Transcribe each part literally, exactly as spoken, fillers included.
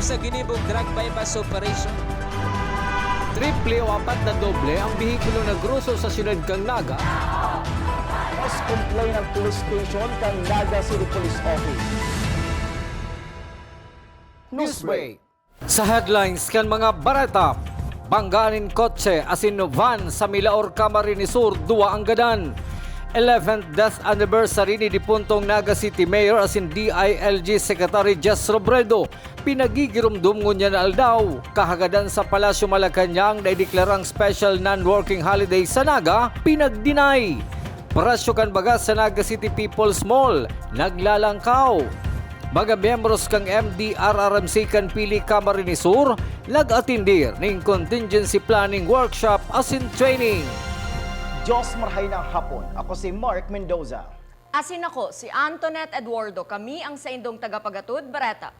Sa ginibong drug buy-bust operation. Triple o apat na doble ang behikulo na groso sa siyudad kan Naga. Mas complain ang police station kan Naga City Police Office. Newsbreak. Sa headlines kan mga bareta, banggaan nin kotse asin van sa Milaor, Camarines Sur, duwa ang gadan. Eleventh death anniversary ni dipuntong Naga City Mayor asin D I L G Secretary Jess Robredo, pinagigiromdom ngunyan na aldaw. Kahagadan sa Palasyo Malacañang na ideklarang special non-working holiday sa Naga, pinagdinay. Presyo kan bagas sa Naga City People's Mall, naglalangkaw. Mga miyembros kan M D R R M C kan Pili, Camarines Sur, nag-atindir nin contingency planning workshop asin training. Diyos marhay na hapon. Ako si Mark Mendoza. Asin ako, si Antoinette Eduardo. Kami ang saindong tagapagatod, Bareta.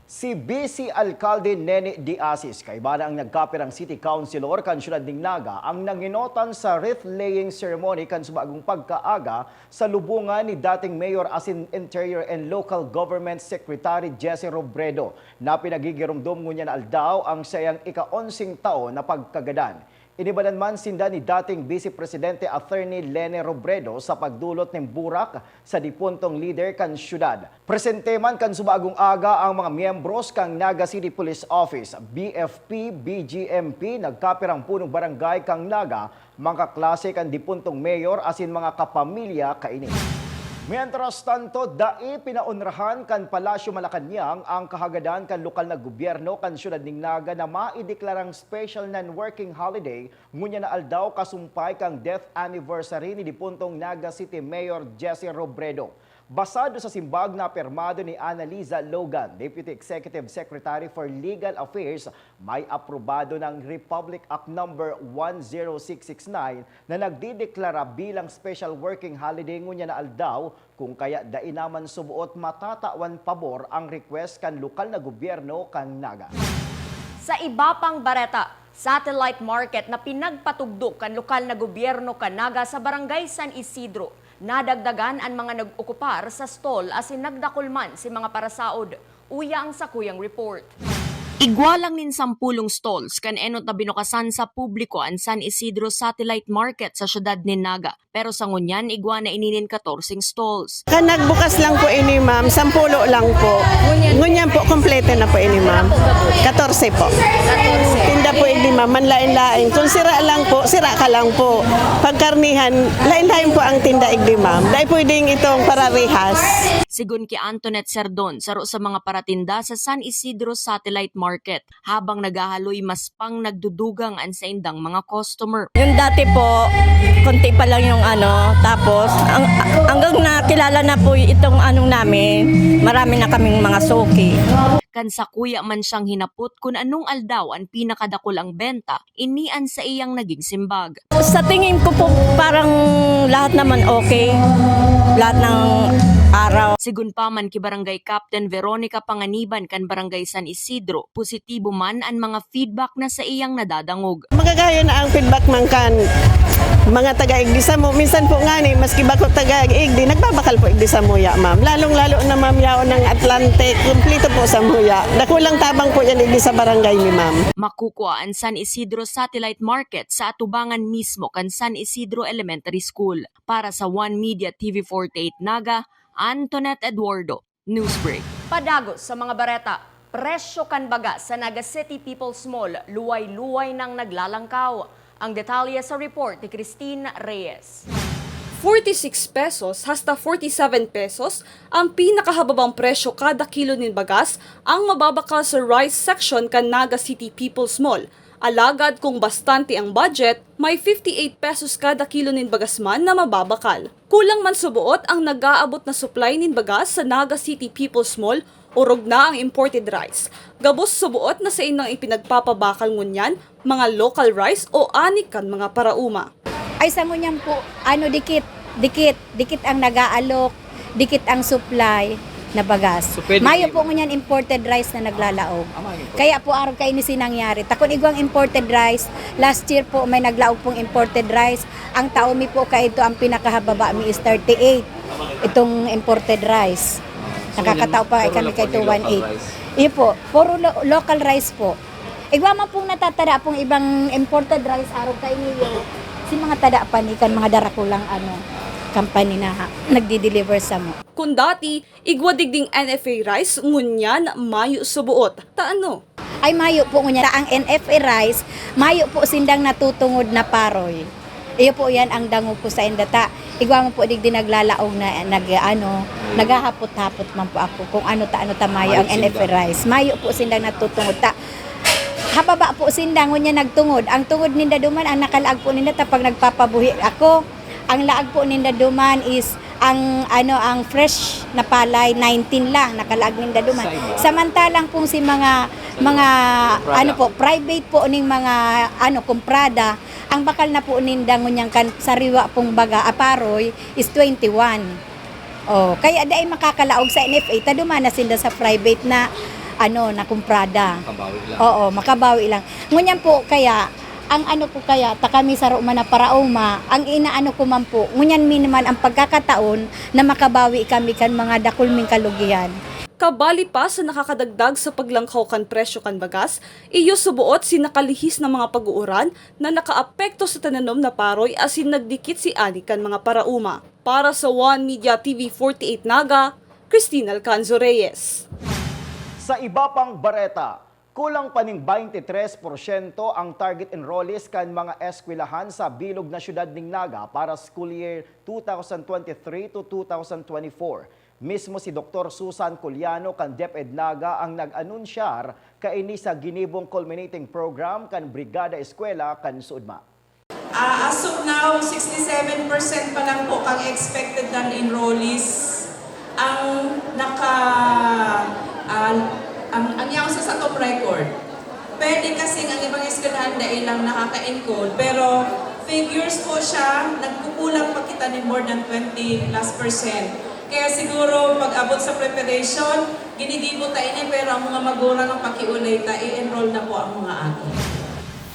Si Vice Alcalde Nene De Asis, kaiba na ang nagkapirang City Councilor kan siyudad nin Naga, ang nanginotan sa wreath-laying ceremony kan subagong pagkaaga sa lubongan ni dating Mayor asin Interior and Local Government Secretary Jesse Robredo, na pinagigiromdom ngunyan na aldaw ang saiyang ika-onseng taon na pagkagadan. Inibanan man sinda ni dating Vice Presidente Attorney Lene Robredo sa pagdulot nin burak sa dipuntong lider kan siyudad. Presente man kan subagong aga ang mga miyembros kan Naga City Police Office, B F P, B G M P, nagkapirang punong barangay kan Naga, mga kaklase kan dipuntong mayor asin mga kapamilya kaini. Mientras tanto, dai pinaonrahan kan Palasyo Malacañang ang kahagadan kan lokal na gobyerno kan siyudad nin Naga na maideklarang special non-working holiday ngunyan na aldaw kasumpay kan death anniversary ni dipuntong Naga City Mayor Jesse Robredo. Basado sa simbag na pirmado ni Annaliza Logan, Deputy Executive Secretary for Legal Affairs, may aprobado ng Republic Act Number one zero six six nine na nagdedeklara bilang special working holiday ngunyan na aldaw, kung kaya dai naman suboot matatawan pabor ang request kan lokal na gobyerno kan Naga. Sa iba pang bareta, satellite market na pinagpatugdok kan lokal na gobyerno kan Naga sa Barangay San Isidro. Nadagdagan an mga nag-okupar sa stall asin nagdakul man si mga parasaod. Uya ang sakuyang report. Igwa lang nin sampulong stalls kan enot na binukasan sa publiko an San Isidro Satellite Market sa siyudad nin Naga. Pero sa ngunyan, igwa na ini nin katorseng stalls. Kan nagbukas lang po ini, ma'am, sampulo lang po. Ngunyan po, kompleto na po ini, ma'am. Katorse po. Tinda po ini, ma'am, manlain-lain. Kung sira lang po, sira ka lang po. Pagkarnihan, lain-lain po ang tinda igdi, ma'am. Dai pwedeng itong pararehas. Sigon ki Antoinette Serdon, saro sa mga paratinda sa San Isidro Satellite Market, habang naghahaloy mas pang nagdudugang an saindang mga customer. Yung dati po, konti pa lang yung ano, tapos ang, hanggang nakilala na po itong anong namin, marami na kaming mga suki. Kan sakuya man siyang hinapot kun anong aldaw an pinakadakul ang benta, ini an saiyang naging simbag. Sa tingin ko po, parang lahat naman okay. Lahat ng araw. Sigon pa man ki Barangay Captain Veronica Panganiban kan Barangay San Isidro, positibo man an mga feedback na saiyang nadadangog. Magagayon na ang feedback man kan mga taga-igdi samo. Minsan po ngani, maski bako taga-igdi, nagbabakal po igdi samuya, ma'am. Lalong-lalo na, ma'am, yaon ng Atlantic, kumpleto po samuya. Dakulang tabang po yan igdi sa barangay ni ma'am. Makukua an San Isidro Satellite Market sa atubangan mismo kan San Isidro Elementary School. Para sa One Media T V forty-eight Naga, Antoinette Eduardo, Newsbreak. Padagos sa mga bareta, presyo kan bagas sa Naga City People's Mall, luway-luway nang naglalangkaw. Ang detalye sa report ni Christine Reyes. Forty-six pesos hasta forty-seven pesos ang pinakahababang presyo kada kilo nin bagas ang mababakal sa rice section kan Naga City People's Mall. Alagad kung bastante ang budget, may fifty-eight pesos kada kilo nin bagas man na mababakal. Kulang man suboot ang nag-aabot na supply nin bagas sa Naga City People's Mall, orog na ang imported rice. Gabos suboot na saindang ipinagpapabakal ngunyan, mga local rice o ani kan mga paraoma. Ay, sa ngunyan po, ano, dikit, dikit, dikit ang nag-aalok, dikit ang supply na bagas. So, pwede Mayo po po iba? Ngunyan imported rice na naglalaog. Ah, mayo po. Kaya po, arog kaini si nangyari. Ta kun igwang imported rice, last year po, may naglaog pong imported rice. Ang tao mi po kaito, ang pinakahababa mi is thirty-eight. Itong imported rice. So, Nakakatao pa puro kami lang po kaito, ni local one eight. Rice. Iyo po, puro lo-, local rice po. Igwa man pong natatada pong ibang imported rice, arog kaini iyo. Si mga tada pa ni kan mga darakulang ano, company na ha, nagdi-deliver samo. Kun dati, igwa digding N F A rice, ngunyan mayo sa buot. Ta ano? Ay, mayo po ngunyan. Ta ang N F A rice, mayo po sindang natutungod na paroy. Iyo po yan ang dangog ko sa inda ta. Igwa mo po digdi naglalaog na nag-ano, naghahapot-hapot man po ako kung ano ta, ano ta mayo ang N F A rice. Mayo po sindang natutungod ta. Hababa po sinda, ngunyan nagtungod. Ang tungod ninda duman, ang nakalaag po ninda ta pag nagpapabuhi ako. Ang laag po ninda duman is ang ano, ang fresh na palay, nineteen lang, nakalaag ninda duman. Samantalang pong si mga, mga, ano po, private po ning mga, ano, kumprada, ang bakal na po ninda ngunyan kan sariwa pong baga, aparoy, is twenty-one. Oh, kaya dai makakalaog sa N F A, ta duman na sinda sa private na, ano, na kumprada. Makabawi lang. Oo, makabawi lang. Ngunyan po, kaya, ang ano po kaya, ta kami saro man na paraoma, ang inaano ko man po, ngunyan mi naman ang pagkakataon na makabawi kami kan mga dakul ming kalugihan. Kabali pa sa nakakadagdag sa paglangkaw kan presyo kan bagas, iyo sa buot si nakalihis na mga pag-uuran na nakaapekto sa tananom na paroy asin nagdikit si ani kan mga paraoma. Para sa One Media T V forty-eight Naga, Christine Alcanzo Reyes. Sa iba pang bareta, kulang pa ning twenty-three porsyento ang target enrollees kan mga eskwelahan sa bilog na syudad ning Naga para school year two thousand twenty-three to two thousand twenty-four. Mismo si Doktor Susan Culiano kan DepEd Naga ang nag-anunsyar kaini sa ginibong culminating program kan Brigada Eskwela kan Suudma. Ah, as of now, sixty-seven percent pa lang po ang expected ng enrollees ang naka, ah, ang, ang yaon sa satong record. Pwede kasing ang ibang eskwelahan dai lang nakaka-encode, pero figures po siya, nagkukulang pa kita ni more than twenty plus percent. Kaya siguro, pag-abot sa preparation, ginigibo ta ini, pero ang mga magurang ang pakiulay ta, i-enroll na po ang mga aki.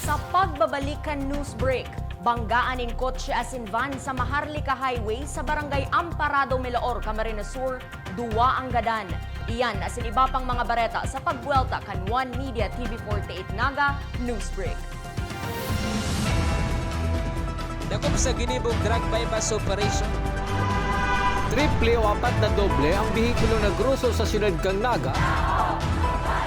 Sa pagbabalik kan news break, banggaan nin kotse asin van sa Maharlika Highway sa Barangay Amparado, Melaor, Camarines Sur, duwa ang gadan. Iyan asin iba pang mga bareta sa pagbuwelta kan One Media T V forty-eight Naga News Break. Dakop sa ginibong drug buy-bust operation. Triple o apat na doble ang behikulo na groso sa siyudad kan Naga.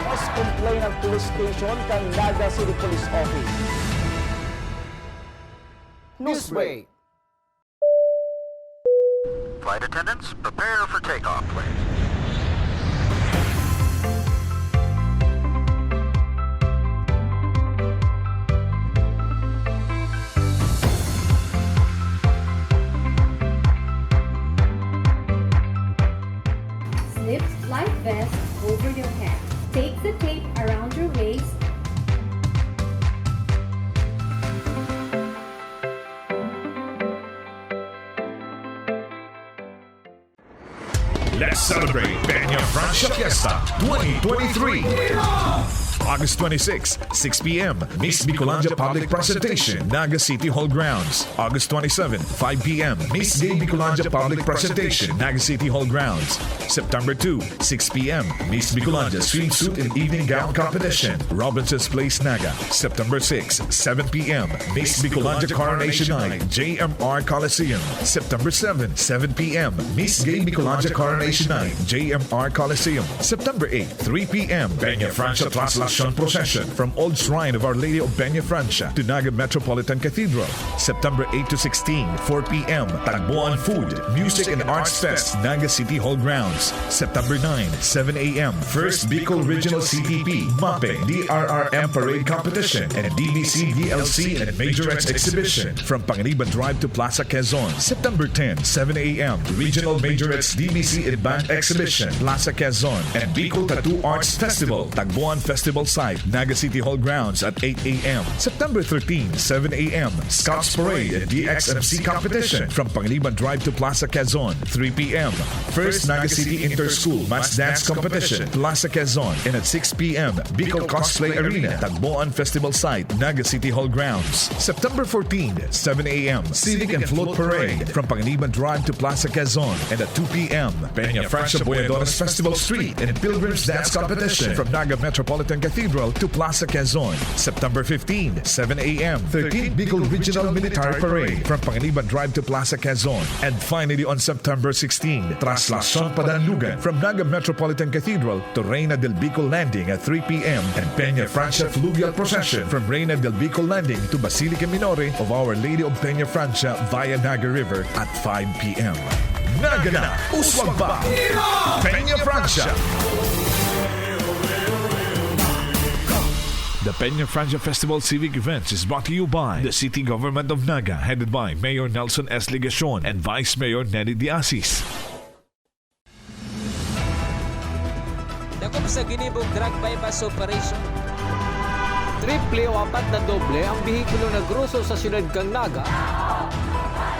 Mas complaint ang police station kan Naga City Police Office. Newsbreak. Flight attendants, prepare for takeoff, please. Slip life vest over your head. Take the tape around your waist. Let's celebrate Peña Francia Fiesta twenty twenty-three. August twenty-six, six p.m., Miss Bicolandia Public Presentation, Naga City Hall Grounds. August twenty-seven, five p.m., Miss Gay Bicolandia Public Presentation, Naga City Hall Grounds. September two, six p.m., Miss Bicolandia Swimsuit and Evening Gown Competition, Robinson's Place, Naga. September six, seven p.m., Miss Bicolandia Coronation Night, J M R Coliseum. September seven, seven p.m., Miss Gay Bicolandia Coronation Night, J M R Coliseum. September eight, three p.m., Peña Francia Translacion Procession from Old Shrine of Our Lady of Peña Francia to Naga Metropolitan Cathedral. September eight to sixteen, four p.m., Tagboan Food, Music and Arts Fest, Naga City Hall Grounds. September nine, seven a.m., First Bicol Regional C T P, MAPEH, D R R M Parade Competition, and D B C, D L C, and Majorettes Exhibition from Panganiban Drive to Plaza Quezon. September ten, seven a.m., Regional Majorettes, D B C, and Band Exhibition, Plaza Quezon, and Bicol Tattoo Arts Festival, Tagboan Festival site, Naga City Hall grounds at eight a.m. September thirteen, seven a.m., Scouts Parade and D X M C competition from Panganiban Drive to Plaza Quezon, three p.m. First Naga City Inter-School Mass Dance Competition, Plaza Quezon, and at six p.m., Bicol Cosplay Arena, Tagboan Festival Site, Naga City Hall grounds. September fourteen, seven a.m., Civic and Float Parade from Panganiban Drive to Plaza Quezon, and at two p.m., Peña Francia Boyadones Festival Street and Pilgrims Dance Competition from Naga Metropolitan Cathedral to Plaza Quezon. September fifteen, seven a.m., thirteenth Bicol Regional Military Parade from Panganiban Drive to Plaza Quezon. And finally, on September sixteen, Traslacion Padanlugan from Naga Metropolitan Cathedral to Reina del Bicol Landing at three p.m. and Peña Francia Fluvial Procession from Reina del Bicol Landing to Basilica Minore of Our Lady of Peña Francia via Naga River at five p.m. Naga na! Uswag pa! Peña Francia! The Peña Francia Festival Civic Events is brought to you by the City Government of Naga, headed by Mayor Nelson S. Legacion and Vice Mayor Nelly Diasis. Dakop sa ginibong drug buy-bust operation. Triple o apat na doble ang behikulo na groso sa siyudad kan Naga.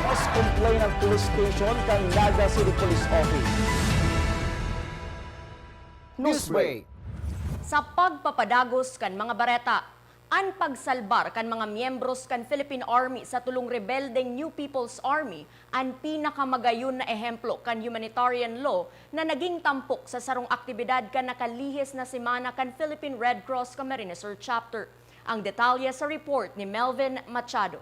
Mas complain ang police station kan Naga City Police Office. Newsbreak. Sa pagpapadagos kan mga bareta, an pagsalbar kan mga miyembros kan Philippine Army sa tulong rebeldeng New People's Army an pinakamagayon na ehemplo kan humanitarian law na naging tampok sa sarong aktibidad kan nakalihis na semana kan Philippine Red Cross Camarines Sur Chapter. Ang detalye sa report ni Melvin Machado.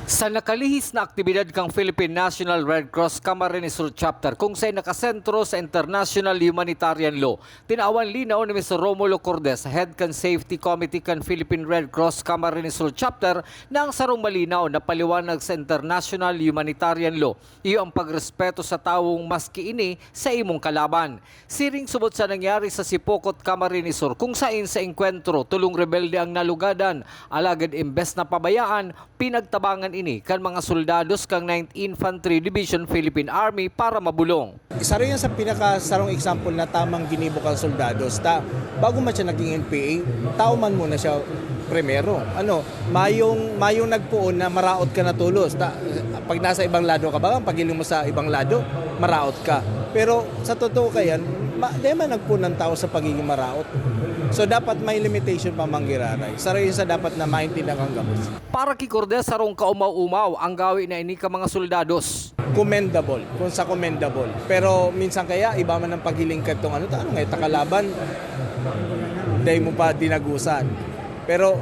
Sa nakalihis na aktibidad kan Philippine National Red Cross Camarines Sur Chapter kung saen nakasentro sa international humanitarian law, tinawan linaw ni Mister Romulo Cordes, head kan Safety Committee kan Philippine Red Cross Camarines Sur Chapter, na ang sarong malinaw na paliwanag sa international humanitarian law iyo ang pagrespeto sa tawong maski ini sa imong kalaban. Siring subot sa nangyari sa Sipocot, Camarines Sur, kung saen sa engkwentro, tolong rebelde ang nalugadan, alagad imbes na pabayaan, pinagtabangan ini kan mga soldados kan Ninth Infantry Division Philippine Army para mabolong. Saro yan sa pinakasarong example na tamang ginibo kan soldados. Ta, bago man siya naging N P A, tao man muna siya primero. Ano, mayong, mayong nagpoon na maraot ka na tolos. Ta, pag nasa ibang lado ka ba, pag mo sa ibang lado, maraot ka. Pero sa totoo kayan, ma, di man nagpoon ang tao sa pagiging maraot. So dapat may limitation pa manggiraray. Saro yun sa dapat na maintindihan kang gabos. Para ki Cordes, sarong kaumaw-umaw ang gawi na ini ka mga soldados. Commendable, kung sa commendable. Pero minsan kaya, iba man ang paghiling ka itong ano, ta, ano nga, takalaban, dahil mo pa dinagusan. Pero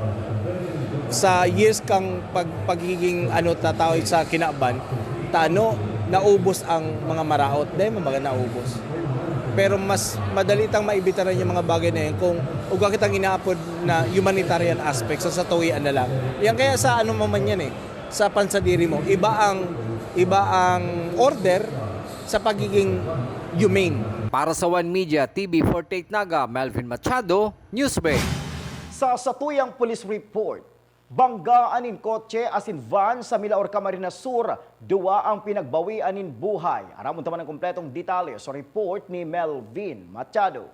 sa years kang pag, pagiging ano, tatao sa kinaban, tano, naubos ang mga maraot. Dahil mo baga naubos. Pero mas madali tang maibitaran yung mga bagay na yun kung ugwa kitang inaapod na humanitarian aspect sa satuwian na lang. Yan kaya sa ano man yan eh, sa pansadiri mo. Iba ang, iba ang order sa pagiging humane. Para sa One Media, T V forty-eight Naga, Melvin Machado, Newsbreak. Sa satuyang police report, bangga anin kotse asin van sa Milaor, Camarines Sur, duwa ang pinagbawian nin buhay. Aramon ta man ang kompletong detalye sa report ni Melvin Machado.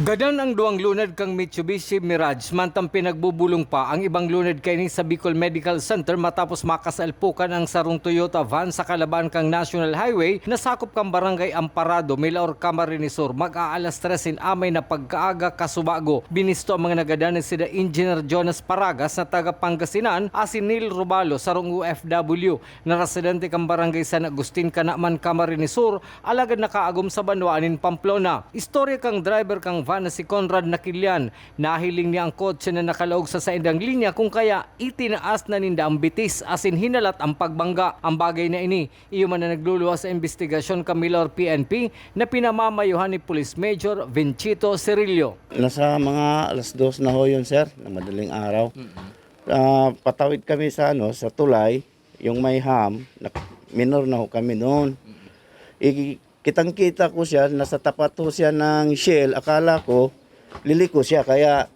Gadan ang duwang lunad kan Mitsubishi Mirage, mantang pinagbubulong pa ang ibang lunad kaini sa Bicol Medical Center matapos makasalpukan ang sarong Toyota van sa kalaban kan National Highway na sakop kan Barangay Amparado, Milaor, Camarines Sur, mag-aalas tres nin amay na pagkaaga kasubago. Binisto ang mga nagadan ni sida Engineer Jonas Paragas na taga Pangasinan asin Neil Robalo, sarong O F W na residente kan Barangay San Agustin, Canaman, Camarines Sur, alagad nakaagom sa banwaan nin Pamplona. Istorya kan driver kan van na si Conrad Nakilian, nahiling niya ang kotse na nakalaog sa saindang linya kung kaya itinaas na ninda ang bitis asin hinalat ang pagbangga. Ang bagay na ini, iyo man na nagluluwas sa imbestigasyon kan Milaor P N P na pinamamayohan ni Police Major Vinchito Cirillo. Nasa mga alas dos na ho yun, sir, na madaling araw. Ah, patawid kami sa, ano, sa tulay, yung may ham, nak-, minor na ho kami noon. I-, kitang-kita ko siya, nasa tapat ho siya ng Shell, akala ko, liliko siya, kaya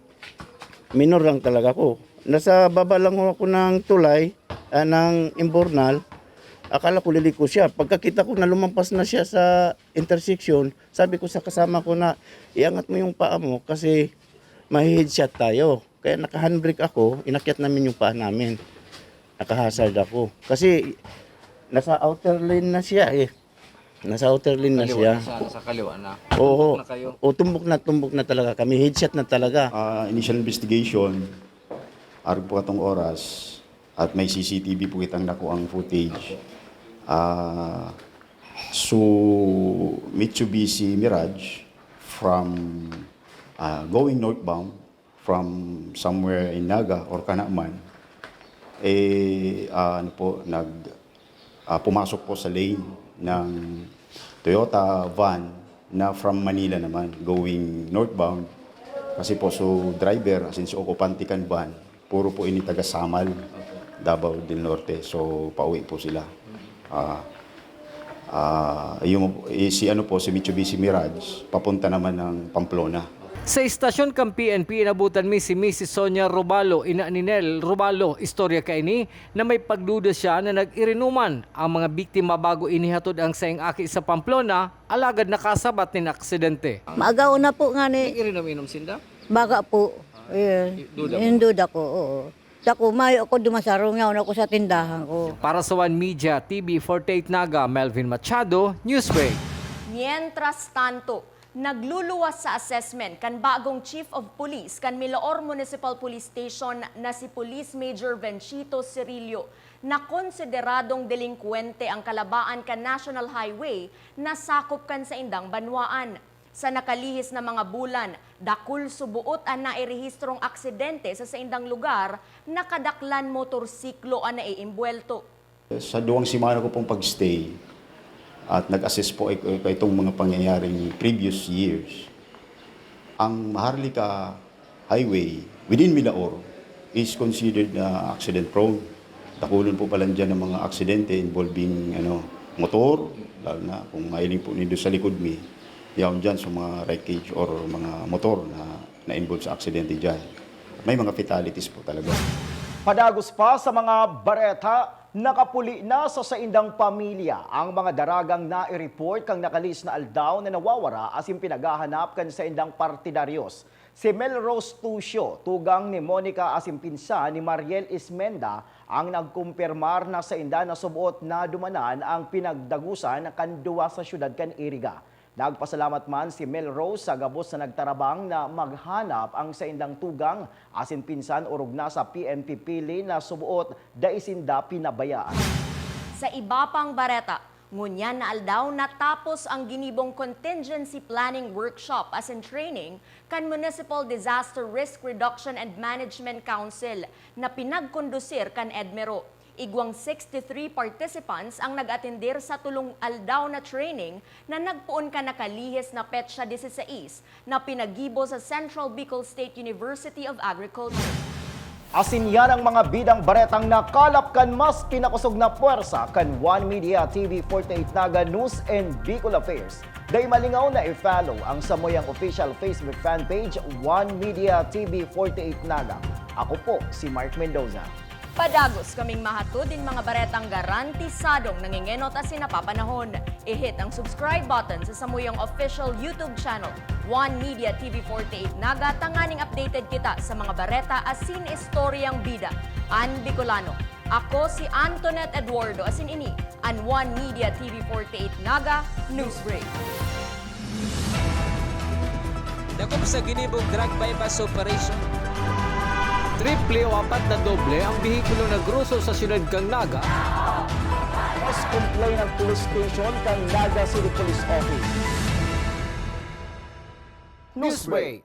minor lang talaga ako. Nasa baba lang ho ako ng tulay, ah, ng Imbornal, akala ko liliko siya. Pagkakita ko na lumampas na siya sa intersection, sabi ko sa kasama ko na, "Iangat mo yung paa mo kasi Mahi-headshot tayo. Kaya naka-handbrake ako, inakyat namin yung paa namin. Naka-hazard ako. Kasi nasa outer lane na siya eh. Nasa outer lane na Kaliwa siya. na siya, nasa kaliwa na. Oo. Tumbok na kayo. O, tumbok na, tumbok na talaga kami. Headshot na talaga. Ah, initial investigation, arog po katong oras, at may C C T V po kitang nakuang footage. Ah, so, Mitsubishi Mirage from, ah, going northbound, from somewhere in Naga or Canaman, eh, ah, ano po, nag, ah, pumasok po sa lane ng Toyota van na from Manila naman, going northbound. Kasi po, so driver, as in, so okupante kan van, puro po ini taga Samal, Davao del Norte. So, pauwi po sila. Ah, ah, yung, eh, si ano po, si Mitsubishi Mirage, papunta naman ng Pamplona. Sa istasyon kan P N P, inabutan mi si Missus Sonia Robalo, ina ni Nel Robalo. Istorya kaini na may pagduda siya na nag-irinuman ang mga biktima bago inihatod ang saiyang aki sa Pamplona, alagad nakasabat nin aksidente. Maagaw na po nga ni Nag-irinom-inom sinda? Baga po. Eh, Duda mo? Yung duda ko, oo. Dako, mayo ako dumasarong, yaon ako sa tindahan ko. Para sa One Media T V forty-eight Naga, Melvin Machado, Newsbreak. Mientras tanto, nagluluwas sa assessment kan bagong Chief of Police kan Milaor Municipal Police Station na si Police Major Venchito Cirillo na konsideradong delinkwente ang kalabaan kan National Highway na sakop kan saindang banwaan. Sa nakalihis na mga bulan, dakul suboot an nairehistrong aksidente sa saindang lugar na kadaklan motorsiklo an naiimbwelto. Sa duwang semana ko pong pag-stay at nag-assess po ik-, ik-, itong mga pangyayaring previous years, ang Maharlika Highway within Milaor is considered na accident prone. Dakulon po pala dyan ang mga aksidente involving, ano, motor, lalo na kung mahiling po nindo sa likod mi, yaon dyan sa mga wreckage or mga motor na na-involve sa aksidente dyan. May mga fatalities po talaga. Padagos pa sa mga bareta, nakapuli na sa saindang pamilya ang mga daragang nai-report kan nakalihis na aldaw na nawawara asin pinaghahanap kan saindang partidaryos. Si Melrose Tucio, tugang ni Monica asin pinsan ni Mariel Ismenda, ang nagkumpirmar na sainda na suboot na dumanan ang pinagdagosan kan duwa sa syudad kan Iriga. Nagpasalamat man si Melrose sa gabos na nagtarabang na maghanap ang saindang tugang asin pinsan, orog na sa P N P Pili na suboot dai sinda pinabayaan. Sa iba pang bareta, ngunyan na aldaw natapos ang ginibong Contingency Planning Workshop asin Training kan Municipal Disaster Risk Reduction and Management Council na pinagkondusir kan EDMERO. Igwang sixty-three participants ang nag-atender sa tolong aldaw na training na nagpoon kan nakalihis na petsa dieciséis na pinaggibo sa Central Bicol State University of Agriculture. Asin yan ang mga bidang baretang nakalap kan mas pinakosog na pwersa kan One Media T V forty-eight Naga News and Bicol Affairs. Dai malingaw na i-follow ang samuyang official Facebook fan page, One Media T V forty-eight Naga. Ako po si Mark Mendoza. Padagos kaming mahatod nin mga baretang garantisadong nangengenot asin napapanahon. I-hit ang subscribe button sa samuyang official YouTube channel, One Media T V forty-eight Naga, tanganing updated kita sa mga bareta asin istoryang bida an Bicolano. Ako si Antoinette Eduardo, asin ini an One Media T V forty-eight Naga Newsbreak. Dakop sa ginibong drug buy-bust operation. Triple o apat na doble ang behikulo na groso sa siyudad kan Naga. Mas complaint ang police station kan Naga City Police Office. Newsbreak.